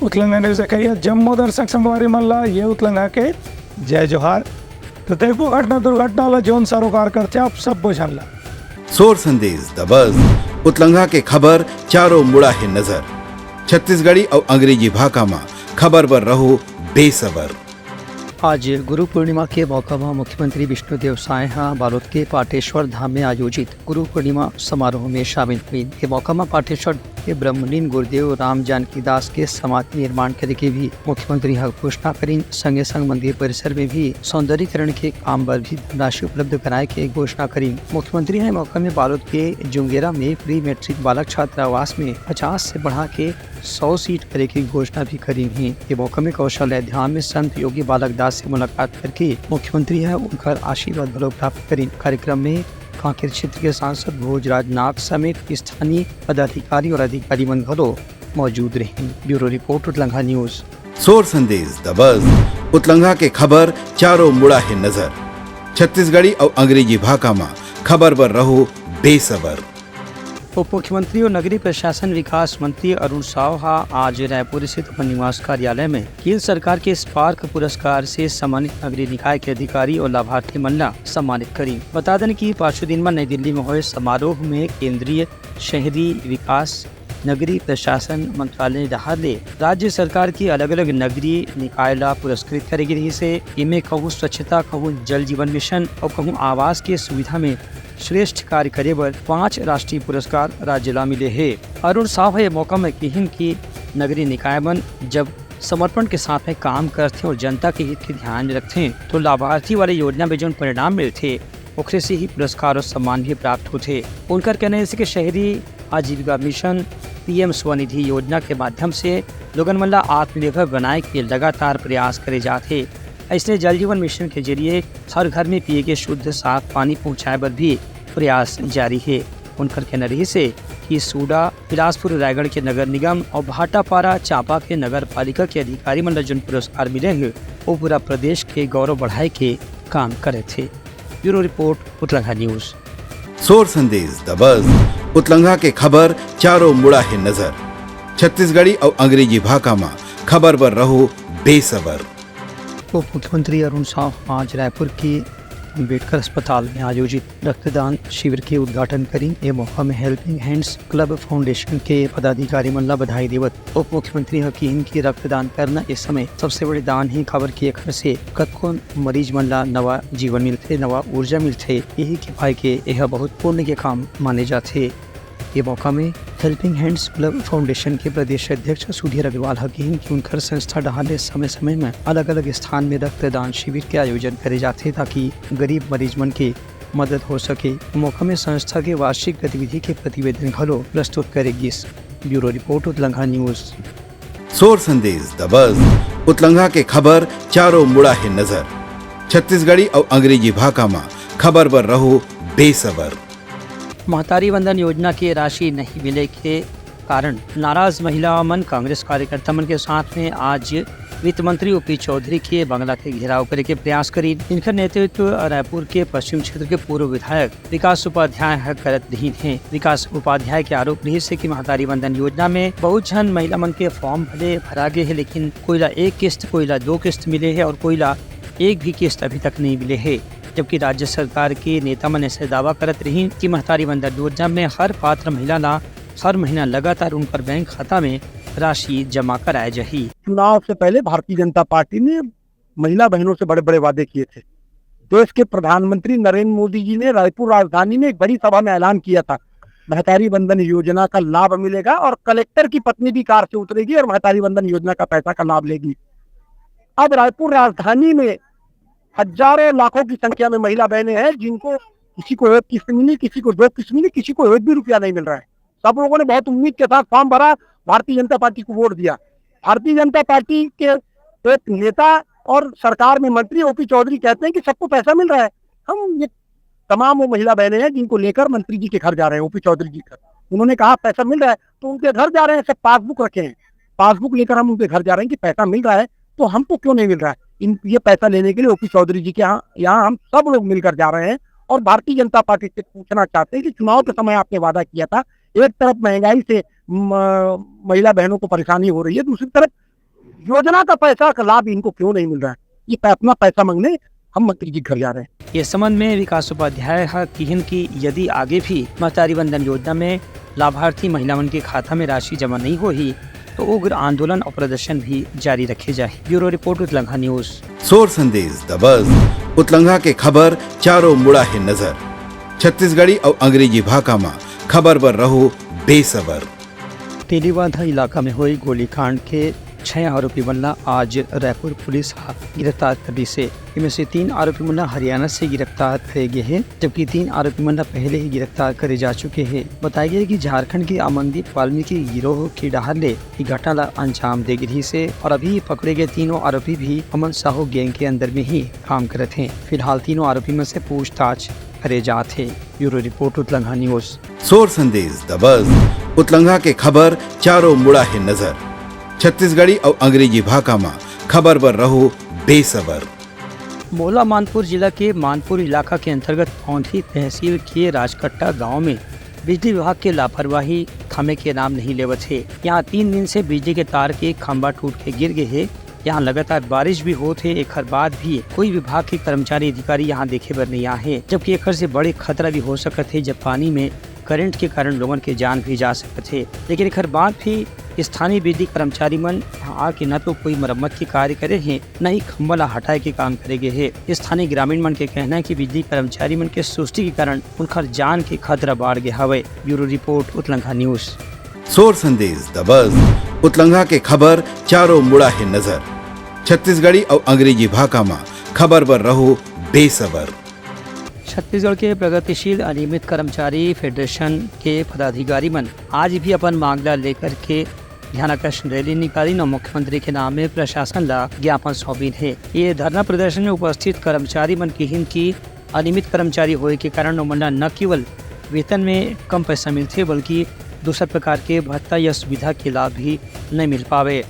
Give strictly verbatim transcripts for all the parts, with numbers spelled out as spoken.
उतलंगा news देखइया जम्मो दर्शक संगवारी मन ला ये उतलंगा के जय जोहार। तो देखो घटना दुर्घटना ला जोन सरोकार करथे आप सब झन ला। सोर संदेश दबस, उतलंगा के खबर चारों मुड़ा हे नजर। छत्तीसगढ़ी अउ अंग्रेजी भाखा मा खबर बर रहो बेसबर। आज गुरु पूर्णिमा के मौका म मुख्यमंत्री विष्णुदेव साय ह बालोद के पाटेश्वर धाम में आयोजित गुरु पूर्णिमा समारोह में शामिल हुई। ये मौका म पाटेश्वर के ब्रह्मलीन गुरुदेव राम जानकी दास के समाधि निर्माण करे के भी मुख्यमंत्री ह घोषणा करिन। संगे संग मंदिर परिसर में भी सौंदर्यीकरण के काम बर भी धनराशि उपलब्ध कराए के घोषणा करिन। मुख्यमंत्री ह मौका में बालोद के जुंगेरा में प्री मैट्रिक बालक छात्रावास में पचास से बढ़ा के सौ सीट करे के घोषणा भी करिन हे। ये मौका में कौशल्या धाम में संत योगी बालक दास से मुलाकात करके मुख्यमंत्री ह उनकर आशीर्वाद घलो प्राप्त करिन। कार्यक्रम में कांकेर क्षेत्र के सांसद भोजराज नाग समेत स्थानीय पदाधिकारी और अधिकारी मन घलो मौजूद रहिन। ब्यूरो रिपोर्ट, उतलंगा न्यूज। सोर संदेश दबस, उतलंगा के खबर चारों मुड़ा हे नजर। छत्तीसगढ़ी अउ अंग्रेजी भाखा मा खबर बर रहो बेसबर। उप मुख्यमंत्री और नगरीय प्रशासन विकास मंत्री अरुण साव हा आज रायपुर स्थित अपन निवास कार्यालय में केंद्र सरकार के स्पार्क पुरस्कार से सम्मानित नगरीय निकाय के अधिकारी और लाभार्थी मन ला सम्मानित करी। बता देन कि पाछू दिन में नई दिल्ली में हुए समारोह में केंद्रीय शहरी विकास नगरीय प्रशासन मंत्रालय डहार ले राज्य सरकार की अलग-अलग नगरीय निकाय ला पुरस्कृत करे गे रहिस हे। इमे कहूँ स्वच्छता, कहूँ जल जीवन मिशन और कहूँ आवास के सुविधा में श्रेष्ठ कार्य करे बर पांच राष्ट्रीय पुरस्कार राज्य ला मिले हे। अरुण साव ह ये मौका में किहिन कि नगरीय निकाय मन जब समर्पण के साथ में काम करथे और जनता के हित के ध्यान में रखथे, तो लाभार्थी वाले योजना में जोन परिणाम मिलथे, ओखरे से ही पुरस्कार और सम्मान भी प्राप्त होथे। उनकर कहना हे कि शहरी आजीविका मिशन, पीएम स्वनिधि योजना के माध्यम से लोगन मन ला आत्मनिर्भर बनाए के लगातार प्रयास करे जात हे। अइसने जल जीवन मिशन के जरिए हर घर में पिए के शुद्ध साफ पानी पहुंचाए बर भी प्रयास जारी हे। उनकर कहना रहिस हे कि सूडा, बिलासपुर रायगढ़ के नगर निगम और भाटापारा चांपा के नगर पालिका के अधिकारी मन ला जोन पुरस्कार मिले हे, वो पूरा प्रदेश के गौरव बढ़ाए के काम करे थे। ब्यूरो रिपोर्ट, उतलंगा न्यूज। सोर संदेश दबस, उतलंगा के खबर चारों मुड़ा हे नजर। छत्तीसगढ़ी अउ अंग्रेजी भाखा मा खबर बर रहो बेसबर। उप मुख्यमंत्री अरुण साव आज रायपुर के अंबेडकर अस्पताल में आयोजित रक्तदान शिविर के उद्घाटन करीन। ये मौका में हेल्पिंग हैंड्स क्लब फाउंडेशन के पदाधिकारी मन ला बधाई देवत उप मुख्यमंत्री ह किहिन कि रक्तदान करना इस समय सबसे बड़े दान हे, काबर कि एखर से कतको मरीज मन ला नवा जीवन मिलथे, नवा ऊर्जा मिलथे। यही के पाए के यह बहुत पुण्य के काम माने जाथे। ये मौका में हेल्पिंग हैंड्स क्लब फाउंडेशन के प्रदेश अध्यक्ष सुधीर अग्रवाल ह किहिन कि उनकर संस्था डहार ले समय-समय में अलग-अलग स्थान में रक्तदान शिविर के आयोजन करे जाथे, ताकि गरीब मरीज मन के मदद हो सके। मौका में संस्था के वार्षिक गतिविधि के प्रतिवेदन घलो प्रस्तुत करे गिस। ब्यूरो रिपोर्ट, उतलंगा न्यूज। सोर संदेश दबस, उतलंगा के खबर चारों मुड़ा हे नजर। छत्तीसगढ़ी अउ अंग्रेजी भाखा मा खबर बर रहो बेसबर। महतारी वंदन योजना के राशि नहीं मिले के कारण नाराज महिला मन कांग्रेस कार्यकर्ता मन के साथ में आज वित्त मंत्री ओपी चौधरी के बंगला के घेराव करे के प्रयास करीन। इनकर नेतृत्व रायपुर के पश्चिम क्षेत्र के पूर्व विधायक विकास उपाध्याय ह करत रहिन हे। विकास उपाध्याय के आरोप रहिस हे कि महतारी वंदन योजना में बहुत झन महिला मन के फॉर्म भले भरा गे हे, लेकिन कोई ला एक किस्त, कोई ला दो किस्त मिले हे और कोई ला एक भी किस्त अभी तक नहीं मिले हे। जबकि राज्य सरकार के नेता मन ऐसे दावा करत रहिन कि महतारी वंदन योजना में हर पात्र महिला ला हर महीना लगातार उनकर बैंक खाता में राशि जमा कराए जाही। चुनाव से पहले भारतीय जनता पार्टी ने महिला बहनों से बड़े-बड़े वादे किए थे। देश के प्रधानमंत्री नरेंद्र मोदी जी ने रायपुर राजधानी में एक बड़ी सभा में ऐलान किया था, महतारी वंदन योजना का लाभ मिलेगा और कलेक्टर की पत्नी भी कार से उतरेगी और महतारी वंदन योजना का पैसा का लाभ लेगी। अब रायपुर राजधानी में हजारों लाखों की संख्या में महिला बहनें हैं, जिनको किसी को एक किस्त मिली, किसी को दो किस्त मिली, किसी को एक भी रुपया नहीं मिल रहा है। सब लोगों ने बहुत उम्मीद के साथ फॉर्म भरा, भारतीय जनता पार्टी को वोट दिया। भारतीय जनता पार्टी के एक नेता और सरकार में मंत्री ओपी चौधरी कहते हैं कि सबको पैसा मिल रहा है। हम ये तमाम वो महिला बहनें हैं जिनको लेकर मंत्री जी के घर जा रहे हैं, ओपी चौधरी जी के घर। उन्होंने कहा पैसा मिल रहा है, तो उनके घर जा रहे हैं, सब पासबुक रखे हैं, पासबुक लेकर हम उनके घर जा रहे हैं कि पैसा मिल रहा है, तो हमको क्यों नहीं मिल रहा है। इन, ये पैसा लेने के लिए ओपी चौधरी जी के यहाँ, यहाँ हम सब लोग मिलकर जा रहे हैं और भारतीय जनता पार्टी से पूछना चाहते हैं कि चुनाव के समय आपने वादा किया था, एक तरफ महंगाई से म-, महिला बहनों को परेशानी हो रही है, दूसरी तरफ योजना का पैसा का लाभ इनको क्यों नहीं मिल रहा है? ये अपना पैसा मांगने हम मंत्री जी घर जा रहे हैं। ये संबंध में विकास उपाध्याय ह किहिन कि यदि आगे भी महतारी वंदन योजना में लाभार्थी महिला मन के खाता में राशि जमा नहीं होही, तो उग्र आंदोलन और प्रदर्शन भी जारी रखे जाही। ब्यूरो रिपोर्ट, उतलंघा न्यूज। सोर संदेश दबस, उतलंघा के खबर चारों मुड़ा हे नजर। छत्तीसगढ़ी और अंग्रेजी भाखा मा खबर बर रहो बेसबर। तेलीबांधा इलाका में होय गोलीकांड के छह आरोपी मन ला आज रायपुर पुलिस ह गिरफ्तार कर लिस हे। इनमें से तीन आरोपी मन ला हरियाणा से गिरफ्तार करे गे हे, जबकि तीन आरोपी मन ला पहले ही गिरफ्तार करे जा चुके हे। बताया गया कि झारखंड के अमनदीप वाल्मीकि गिरोह के डहार ले ये घटना ला अंजाम दे गे रिहिस हे और अभी पकड़े गए तीनों आरोपी भी अमन साहू गैंग के अंदर में ही काम करत हे। फिलहाल तीनों आरोपी में से पूछताछ करे जात हे। ब्यूरो रिपोर्ट, उतलंघा न्यूज। सोर संदेश दबस, उतलंघा के खबर चारों मुड़ा हे नजर। छत्तीसगढ़ी और अंग्रेजी भाखा मा खबर बर रहो बेसबर। मोहला मानपुर जिला के मानपुर इलाका के अंतर्गत औंधी तहसील के राजकट्टा गांव में बिजली विभाग के लापरवाही थमे के नाम नहीं लेवत हे। यहाँ तीन दिन से बिजली के तार के खंभा टूट के गिर गए हे। यहाँ लगातार बारिश भी होत हे, एकर बाद भी कोई विभाग के कर्मचारी अधिकारी यहाँ देखे बर नहीं आए हे, जबकि एकर से बड़े खतरा भी हो सकत हे, जब पानी में करंट के कारण लोगन के जान भी जा सकत हे। लेकिन एकर बाद भी स्थानीय बिजली कर्मचारी मन यहाँ आके न तो कोई मरम्मत के कार्य करे हे, न ही खंभा ला हटाए के काम करे गे हे। स्थानीय ग्रामीण मन के कहना है कि बिजली कर्मचारी मन के सुस्ती के कारण उनकर जान के खतरा बाढ़ गे हवय। ब्यूरो रिपोर्ट, उतलंघा न्यूज। सोर संदेश दबस, उतलंघा के खबर चारों मुड़ा हे नजर। छत्तीसगढ़ी और अंग्रेजी भाखा मा खबर बर रहो बेसबर। छत्तीसगढ़ के प्रगतिशील अनियमित कर्मचारी फेडरेशन के पदाधिकारी मन आज भी अपन मांग ला लेकर के ध्यानाकर्षण रैली निकालिन और मुख्यमंत्री के नाम में प्रशासन ला ज्ञापन सौंपिन हे। ये धरना प्रदर्शन में उपस्थित कर्मचारी मन किहिन कि अनियमित कर्मचारी होए के कारण ओमन ला न केवल वेतन में कम पैसा मिलथे, बल्कि दूसर प्रकार के भत्ता या सुविधा के लाभ भी नहीं मिल पावे।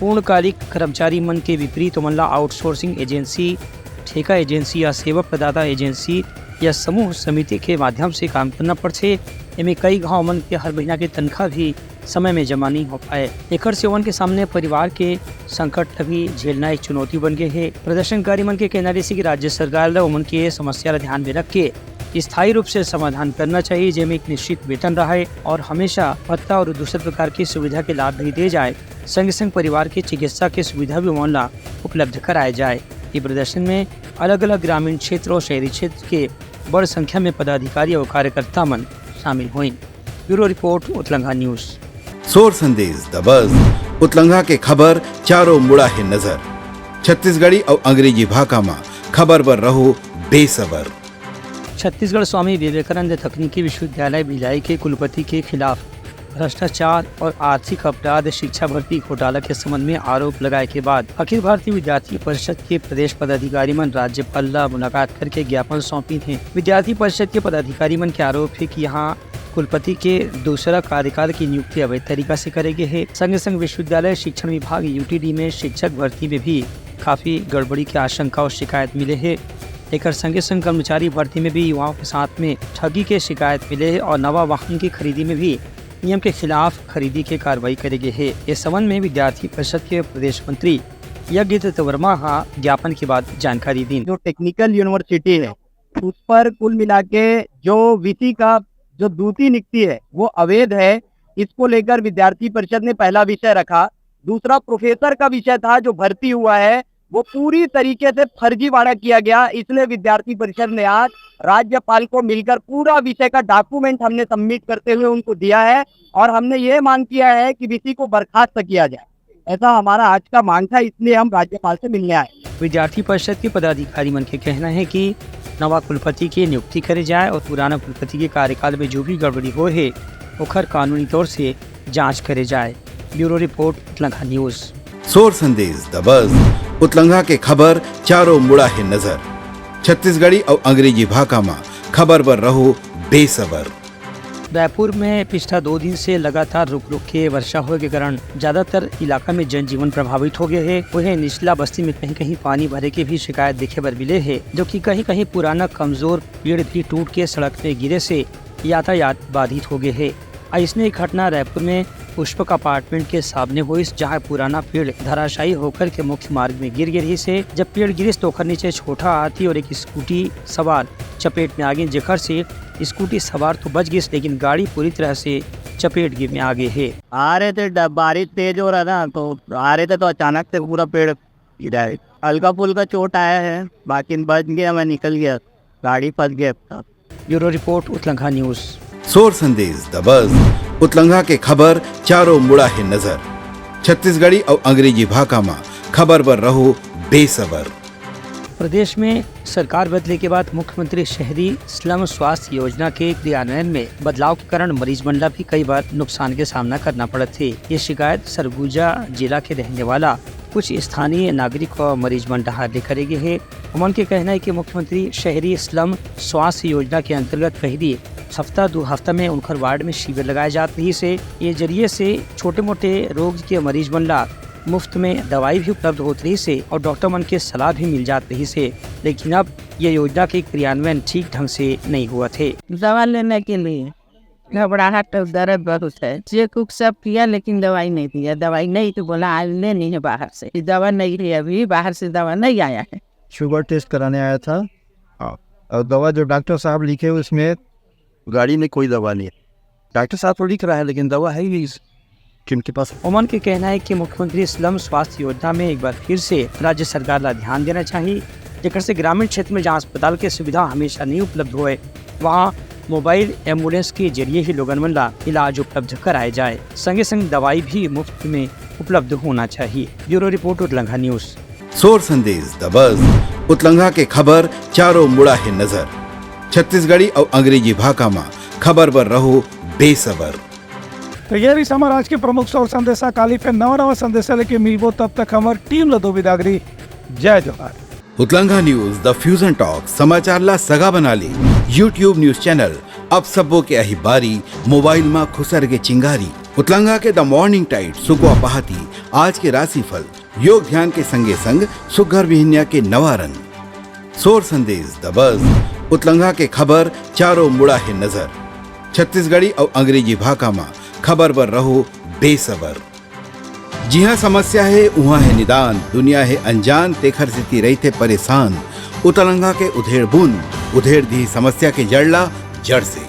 पूर्णकालिक कर्मचारी मन के विपरीत ओमन ला आउटसोर्सिंग एजेंसी, ठेका एजेंसी या सेवा प्रदाता एजेंसी या समूह समिति के माध्यम से काम करना पड़थे। एमे कई घाव मन के हर महीना के तनख्वाह भी समय में जमा नहीं हो पाए। एकर से ओमन के सामने परिवार के संकट भी झेलना एक चुनौती बन गए हे। प्रदर्शनकारी मन के कहना रहिस कि राज्य सरकार ला ओमन के समस्या ला ध्यान में रख के स्थायी रूप से समाधान करना चाहिए, जेमे एक निश्चित वेतन रहे और हमेशा भत्ता और दूसरे प्रकार की सुविधा के लाभ भी दिए जाए। संग संग परिवार की चिकित्सा की सुविधा भी ओमन ला उपलब्ध कराए जाए। ये प्रदर्शन में अलग-अलग ग्रामीण क्षेत्र और शहरी क्षेत्र के बड़ संख्या में पदाधिकारी और कार्यकर्ता मन शामिल होइन। ब्यूरो रिपोर्ट, उतलंघा न्यूज। सोर संदेश दबस, उतलंघा के खबर चारों मुड़ा हे नजर। छत्तीसगढ़ी और अंग्रेजी भाखा मा खबर बर रहो बेसबर। छत्तीसगढ़ स्वामी विवेकानंद तकनीकी विश्वविद्यालय भिलाई के कुलपति के खिलाफ भ्रष्टाचार और आर्थिक अपराध शिक्षा भर्ती घोटाला के संबंध में आरोप लगाए के बाद अखिल भारतीय विद्यार्थी परिषद के प्रदेश पदाधिकारी मन राज्यपाल ला मुलाकात करके ज्ञापन सौंपिन हे। विद्यार्थी परिषद के पदाधिकारी मन के आरोप हे कि यहाँ कुलपति के दूसरा कार्यकाल की नियुक्ति अवैध तरीका से करे गे हे। संगे संग विश्वविद्यालय शिक्षण विभाग यूटीडी में शिक्षक भर्ती में भी काफी गड़बड़ी के आशंका और शिकायत मिले हे। एकर संगे संग कर्मचारी भर्ती में भी युवाओं के साथ में ठगी के शिकायत मिले हे और नवा वाहन की खरीदी में भी नियम के खिलाफ खरीदी के कार्रवाई करे गे हे। इस संबंध में विद्यार्थी परिषद के प्रदेश मंत्री यज्ञदत्त वर्मा हा ज्ञापन के बाद जानकारी दीन। जो टेक्निकल यूनिवर्सिटी है, उस पर कुल मिला के जो वीसी का जो दूती निकती है, वो अवैध है। इसको लेकर विद्यार्थी परिषद ने पहला विषय रखा। दूसरा प्रोफेसर का विषय था, जो भर्ती हुआ है, वो पूरी तरीके से फर्जीवाड़ा किया गया। इसलिए विद्यार्थी परिषद ने आज राज्यपाल को मिलकर पूरा विषय का डॉक्यूमेंट हमने सबमिट करते हुए उनको दिया है और हमने ये मांग किया है कि वीसी को बर्खास्त किया जाए। ऐसा हमारा आज का मांग था, इसलिए हम राज्यपाल से मिलने आए। विद्यार्थी परिषद के पदाधिकारी मन के कहना है कि नवा कुलपति के नियुक्ति करे जाए और पुराना कुलपति के कार्यकाल में जो भी गड़बड़ी होए हे, ओखर कानूनी तौर से जांच करे जाए। ब्यूरो रिपोर्ट, उतलंघा न्यूज। सोर संदेश दबस, उतलंघा के खबर चारों मुड़ा हे नजर। छत्तीसगढ़ी और अंग्रेजी भाखा मा खबर बर रहो बेसबर। रायपुर में पिछला दो दिन से लगातार रुक-रुक के वर्षा होए के कारण ज्यादातर इलाका में जनजीवन प्रभावित हो गए हे। वहीं निचला बस्ती में कहीं-कहीं पानी भरे के भी शिकायत देखे बर मिले हे, जो कि कहीं-कहीं पुराना कमजोर पेड़ भी टूट के सड़क में गिरे से यातायात बाधित हो गए हे। अइसने एक घटना रायपुर में पुष्पक अपार्टमेंट के सामने होइस, जहां पुराना पेड़ धराशायी होकर के मुख्य मार्ग में गिर गे रहिस हे। जब पेड़ गिरिस, तो ओकर नीचे छोटा हाथी और एक स्कूटी सवार चपेट में आ गे, जेकर से स्कूटी सवार तो बच गिस, लेकिन गाड़ी पूरी तरह से चपेट गे में आ गे हे। आ रहे थे, ड-, बारिश तेज हो रहा था, तो आ रहे थे, तो अचानक से पूरा पेड़ गिरा है। हल्का फुल्का चोट आया है, बाकी बच गया, मैं निकल गया, गाड़ी फंस गया। ब्यूरो रिपोर्ट, उतलंघा न्यूज। सोर संदेश दबस, उतलंघा के खबर चारों मुड़ा हे नजर। छत्तीसगढ़ी अउ अंग्रेजी भाखा म खबर बर रहो बेसबर। प्रदेश में सरकार बदले के बाद मुख्यमंत्री शहरी स्लम स्वास्थ्य योजना के क्रियान्वयन में बदलाव के कारण मरीज मन ला भी कई बार नुकसान के सामना करना पड़त हे। ये शिकायत सरगुजा जिला के रहने वाला कुछ स्थानीय नागरिक और मरीज मन डहार ले करे गे हे। ओमन के कहना है कि मुख्यमंत्री शहरी स्लम स्वास्थ्य योजना के अंतर्गत पहिली हफ्ता दो हफ्ता में उनकर वार्ड में शिविर लगाए जात रहिस हे। ये जरिए से छोटे मोटे रोग के मरीज मन ला मुफ्त में दवाई भी उपलब्ध होत रहिस हे और डॉक्टर मन के सलाह भी मिल जात रहिस हे, लेकिन अब ये योजना के क्रियान्वयन ठीक ढंग से नहीं होवत हे। दवा लेने के लिए घबराहट और दर्द बहुत है। चेक उक सब किया, लेकिन दवाई नहीं दिया। दवाई नहीं तो बोला, आज लेनी है बाहर से। दवा नहीं है अभी, बाहर से दवा नहीं आया है। शुगर टेस्ट कराने आया था। हाँ। और दवा जो डॉक्टर साहब लिखे, उसमें गाड़ी में कोई दवा नहीं है। डॉक्टर साहब तो लिख रहा है, लेकिन दवा है ही नहीं किन के पास। ओमन के कहना है कि मुख्यमंत्री स्लम स्वास्थ्य योजना में एक बार फिर से राज्य सरकार ला ध्यान देना चाहिए, जेकर से ग्रामीण क्षेत्र में जहां अस्पताल के सुविधा हमेशा नहीं उपलब्ध होए, वहां मोबाइल एम्बुलेंस के जरिए ही लोगन मन ला इलाज उपलब्ध कराए जाए। संगे संग दवाई भी मुफ्त में उपलब्ध होना चाहिए। ब्यूरो रिपोर्ट, उतलंघा न्यूज। सोर संदेश दबस, उतलंघा के खबर चारों मुड़ा हे नजर। छत्तीसगढ़ी अउ अंग्रेजी भाखा म खबर बर रहो बेसबर। तो ये रहिस हमर आज के प्रमुख सोर संदेशा। काली फिर नवा नवा संदेशा लेके मिलबो, तब तक हमर टीम ल दो बिदागरी। जय जोहार। उतलंघा न्यूज, द फ्यूजन टॉक, समाचार ला सगा बना ले। YouTube न्यूज चैनल, अब सबो के आही बारी, मोबाइल मा खुसर के चिंगारी। उतलंघा के द मॉर्निंग टाइट, सुकवा पहाती, आज के राशिफल, योग ध्यान के संगे संग सुग्घर बिहनिया के नवा रंग। सोर संदेश दबस, उतलंघा के खबर चारों मुड़ा हे नजर। छत्तीसगढ़ी अउ अंग्रेजी भाखा मा खबर बर रहो बेसबर। जिहां समस्या हे, उहां हे निदान, दुनिया हे अनजान, तेखर सेती रहिथे परेशान। उतलंघा के उधेड़ बुन, उधेड़ दिही समस्या के जड़ ला जड़ से।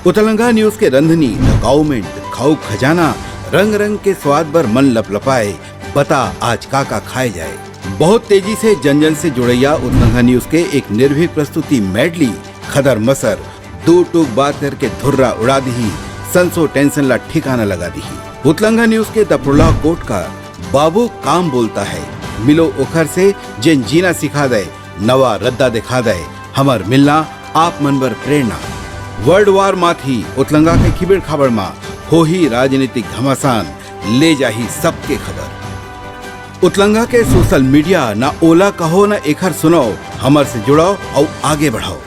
उतलंघा न्यूज के रंधनी, द काउमेंट, खाऊ खजाना, रंग रंग के स्वाद बर मन लपलपाए, बता आज का का खाए जाए। बहुत तेजी से जन जन से जुड़ैया उतलंघा न्यूज के एक निर्भीक प्रस्तुति मेडली, खदर मसर, दू टूक बात करके धुर्रा उड़ा दिही, संसो टेंशन ला ठिकाना लगा दिही। उतलंघा न्यूज के द प्रोलॉग कोट का बाबू काम बोलता है, मिलो ओखर से जेन जीना सिखा दे, नवा रद्दा दिखा दे, हमर मिलना आप मन बर प्रेरणा। वर्ल्ड वार माथी उतलंगा के खिबेड़ खाबड़ मा होही राजनीतिक घमासान, ले जाही सबके खबर। उतलंगा के सोशल मीडिया ना ओला कहो ना एखर सुनाओ, हमर से जुड़ाओ अउ आगे बढ़ाओ।